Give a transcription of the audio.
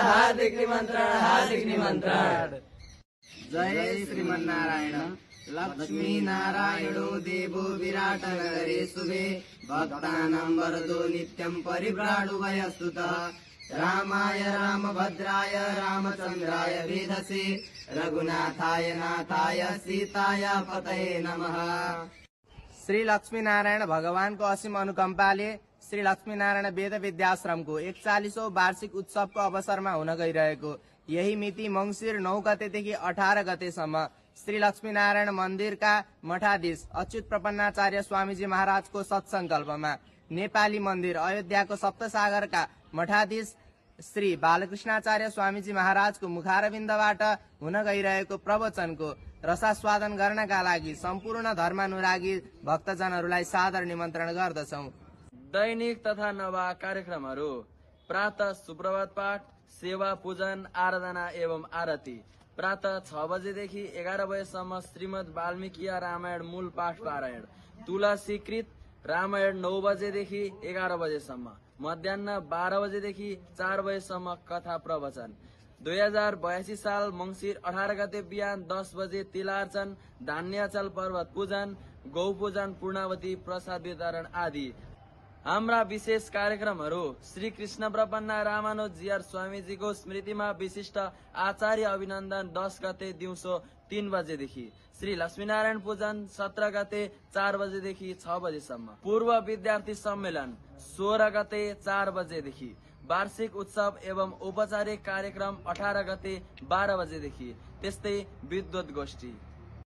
हार्दिक निमन्त्रण। जय श्रीमन्नारायण। लक्ष्मी नारायणो देवो विराट नगरे शुभे भक्तानां वरदो नित्यं परिव्राडु वयस्तुतः रामाय रामभद्राय रामचन्द्राय वेधसे रघुनाथाय नाथाय सीताय पतये नमः। श्री लक्ष्मी नारायण भगवानको असीम अनुकम्पाले श्री लक्ष्मी नारायण वेद विद्याश्रमको 41औं वार्षिक उत्सवको अवसरमा हुन गइरहेको यही मिति मंसिर 9 गतेदेखि 18 गतेसम्म श्री लक्ष्मी नारायण मन्दिरका मठाधीश अच्युत प्रपन्नाचार्य स्वामीजी महाराजको सत्संकल्पमा नेपाली मन्दिर अयोध्याको सप्तसागरका मठाधीश श्री बालकृष्णाचार्य स्वामीजी महाराजको मुखारविन्दबाट हुन गइरहेको प्रवचनको रसास्वादन गर्नका लागि सम्पूर्ण धर्मानुरागी भक्तजनहरूलाई सादर निमन्त्रण गर्दछौं। दैनिक तथा नवा कार्यक्रमहरू प्रातः सुप्रभात पाठ, सेवा पूजन, आराधना एवं आरती। प्रातः 6 बजेदेखि 11 बजेसम्म श्रीमद् वाल्मीकि रामायण मूल पाठ पारायण। तुलसीकृत रामायण 9 बजेदेखि 11 बजेसम्म। मध्याह्न 12 बजेदेखि 4 बजेसम्म कथा प्रवचन। 2082 साल मंसिर 18 गते बिहान 10 बजे तिलार्चन, धान्याचल पर्वत पूजन, गौ पूजन, पूर्णावती प्रसाद वितरण आदि। हाम्रा विशेष कार्यक्रमहरू श्री कृष्ण प्रपन्ना रामानुजीआर स्वामीजीको स्मृतिमा विशिष्ट आचार्य अभिनन्दन 10 गते दिउँसो 3 बजेदेखि। श्री लक्ष्मीनारायण पूजन 17 गते 4 बजेदेखि 6 बजेसम्म। पूर्व विद्यार्थी सम्मेलन 16 गते 4 बजेदेखि। वार्षिक उत्सव एवं औपचारिक कार्यक्रम 18 गते 12 बजेदेखि। त्यस्तै विद्वत गोष्ठी।